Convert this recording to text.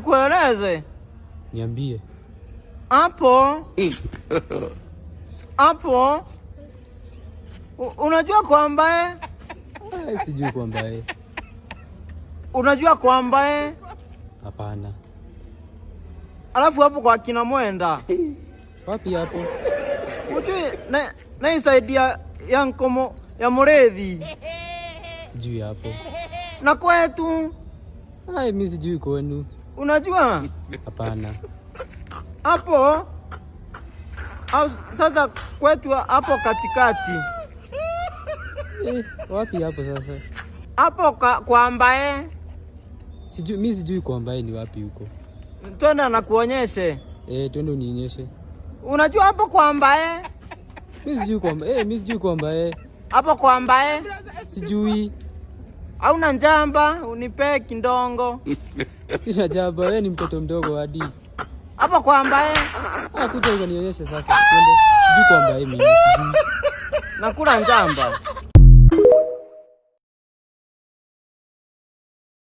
Nikueleze. Niambie. Hapo hapo unajua kwamba Sijui kwamba Unajua kwamba Hapana. Alafu hapo kwa kina Mwenda. Wapi hapo? Ujui na isaidia ya nkomo ya Murethi. Sijui hapo. Na kwetu. Ai, mimi sijui kwenu. Unajua? Hapana. Hapo au sasa kwetu hapo katikati. Wapi hapo sasa? Hapo kwa ambaye. Sijui, mimi sijui kwa ambaye ni wapi huko. Twende na kuonyeshe. Twende unionyeshe. Unajua hapo kwa ambaye? Mimi sijui kwa ambaye. Mimi sijui kwa ambaye. Hapo kwa ambaye? Sijui. Hauna njamba, unipe kindongo. Sina njamba, wewe ni mtoto mdogo hadi. Hapo kwa ambaye? Kuja unionyeshe sasa. Twende. Sijui kwa ambaye mimi, sijui. Nakula njamba.